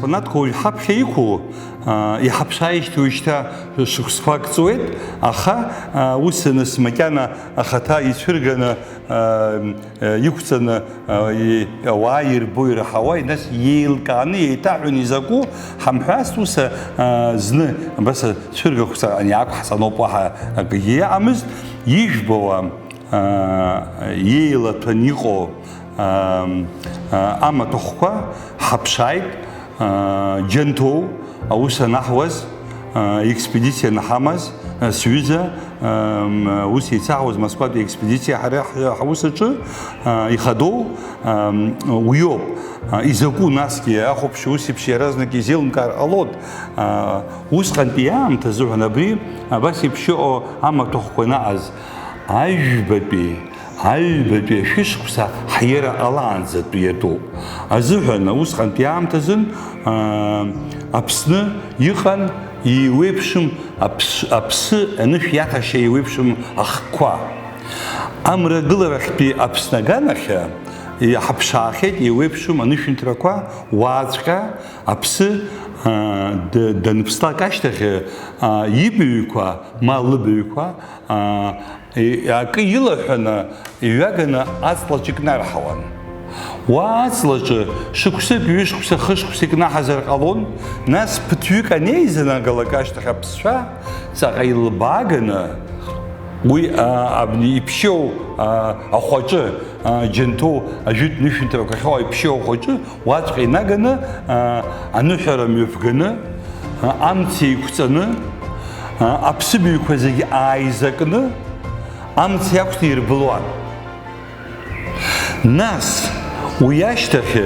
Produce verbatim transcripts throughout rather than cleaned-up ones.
Фанатқәа уажә ҳаԥхьа иқәу, аа, иҳаԥшааижьҭеи уажәшьҭа шықәсқәак ҵуеит, аха, аа, ус аныс макьана ахаҭа ицәырганы, аа, иқәҵаны, аа, и-, ауаа ирбо, ираҳауа, нас иеилкааны, еиҭаҳәаны изакәу ҳамҳәацт, ус, аа, зны, абас ацәыргақәҵа ани ақәҳҵаноуп, уаҳа акгьы иаҟамызт, ижәбауа, аа, иеилаҭәан иҟоу, аа, аа, амаҭәахәқәа ҳаԥшааит, аа, Џьанҭоу аус анаҳуаз, аа, експедициа анаҳамаз, аа, сҩыза, аа, ус еицаҳуаз Москватәи аекспедициа ҳара ҳ-, ҳаус аҿы, аа, ихадоу, аа, уиоуп. Аа, изакәу насгьы ахәаԥшҩы ус еиԥш иаразнак изеилымкаар ҟалоит. Аа, усҟантәи аамҭазыҳәан абри абас еиԥш иҟоу амаҭәахәқәа анаҟаз, Аҩбатәи, аҩбатәи ашәышықәса ҳиара ҟалаанӡатәи иатәуп. Азыҳәан, усҟантәи аамҭазын, аа, Аԥсны иҟан еиуеиԥшым аԥс-, аԥсы анышә иаҭаша еиуеиԥшым ахқәа. Амрагыларахьтәи Аԥсны аганахьы иаҳаԥшаахьеит еиуеиԥшым анышәынҭрақәа, уааҵәҟьа аԥсы, аа, д-, даныԥслак ашьҭахь, аа, ибаҩқәа, ма лыбаҩқәа, аа, И-, акы илаҳәаны, иҩаганы аҵлаҿы икнарҳауан. Уа аҵлаҿы шықәсык, ҩышықәса, хышықәса икнаҳазар ҟалон, нас ԥыҭҩык анеизанагалак ашьҭахь аԥсцәа ҵаҟа илбааганы, уи, а, абни иԥшьоу, а, ахәаҿы, а, Џьанҭоу ажәытә нышәынҭрақәа ахьоу иԥшьоу ахәаҿы, уаҵәҟьа инаганы, аа, аныҳәара мҩаԥганы, аа, амца еиқәҵаны, аа, аԥсыбаҩқәа зегьы ааизакны, амца иақәҵны ирбылуан. Нас, уи ашьҭахь,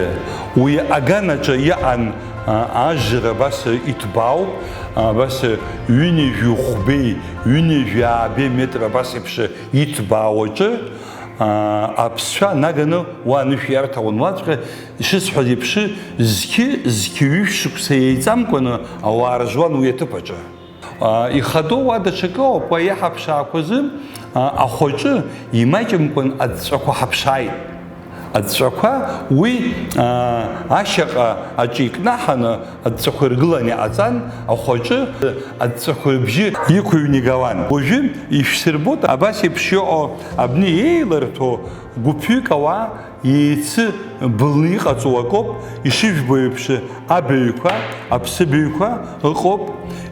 уи аганаҿы иҟан, аа, ажра абас иҭбаау, абас ҩынҩажәи хәбеи, ҩынҩажәи аабеи метр абас еиԥш иҭбаау аҿы, аа, аԥсцәа наганы уа анышә иарҭауан. Уаҵәҟьа, ишысҳәаз еиԥш, зқьы, зқьы ҩышә шықәса еиҵамкәаны ауаа ржуан уи аҭыԥ аҿы. Аа, ихадоу уа даҽакы ауп, уа иаҳаԥшаақәазы, аа, ахәаҿы имаҷымкәан аҵәҵәақәа ҳаԥшааит. Аҵәҵәақәа уи, аа, ашьаҟа аҿы икнаҳаны, аҵәҵәақәа иргыланы иҟаҵан, ахәаҿы аҵәҵәақәа рыбжьы иқәыҩны игауан. Уажәы ишәсырбоит абас еиԥш иҟоу абни еиларҭәо гәыԥҩык ауаа еицыбылны иҟаҵоу акоуп, ишыжәбо еиԥш, абаҩқәа, аԥсыбаҩқәа ыҟоуп,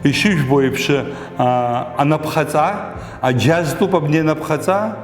ишыжәбо еиԥш, аа, анапхаҵа, аџьазтәуп абни анапхаҵа,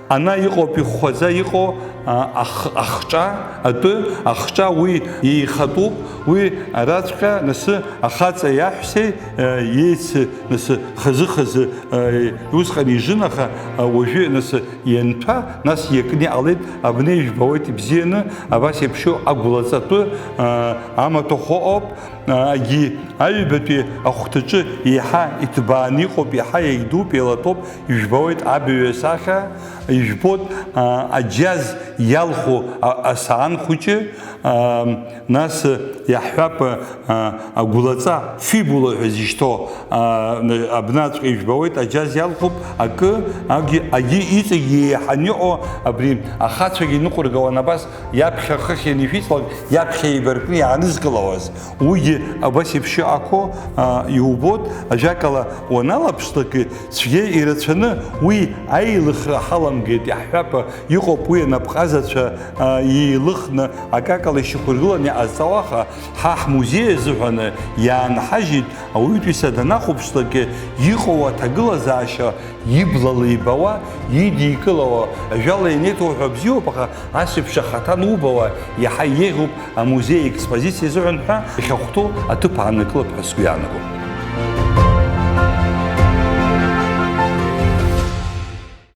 ана иҟоуп ихәхәаӡа иҟоу, а, ах-, ахҿа, атәы, ахҿа уи еихатәуп, уи араҵәҟьа насы ахаҵа иаҳәсеи, а, иеици насы хазы-хазы, а, усҟан ижын, аха, а, уажәы насы ианҭәа, нас иакны иҟалеит, абни ижәбауеит ибзианы, абас еиԥшу агәлаҵатәы, а, амаҭәахә ыҟоуп, Агьи аҩбатәи ахәҭаҿы еиҳа иҭбааны иҟоуп, еиҳа иагьдууп, еилаҭәоуп, ижәбауеит абаҩ асахьа, ижәбоит, а, аџьаз иалху, а, асаан хәыҷы, а, нас иаҳҳәап, а, агәлаҵа, фибула ҳәа зышьҭоу, а, абнаҵәҟьа ижәбауеит, аџьаз иалхуп, акы, агьи, агьи иҵегь еиҳаны иҟоу абри ахацәагьы иныҟәыргауан абас, иаԥхьа хыхь ианишәиҵлак, иаԥхьа еибаркны иаанызкылауаз. Уигьы абас еиԥш иҟақәоу, а, иубоит, ажәакала, уаналаԥшлакгьы цәгьа ирацәаны уи аилыхра ҳаламгеит, иаҳҳәап, иҟоуп уи анапҟазацәа, а, еилыхны акакала ишьақәыргыланы иҟазҵауа, аха ҳа ҳмузеи азыҳәаны иаанҳажьит, ауаҩытәыҩса данахәаԥшлакгьы иҟоу аҭагылазаашьа Иблала ибауа, идикылауа, ажәала ианеиҭоуҳәа бзиоуп, аха ас еиԥш ахаҭа анубауа, иаҳа еиӷьуп амузеи аекспозициа азыҳәан ҳәа ихьахәҭоу аҭыԥ аанакылап ҳәа сгәы иаанагом.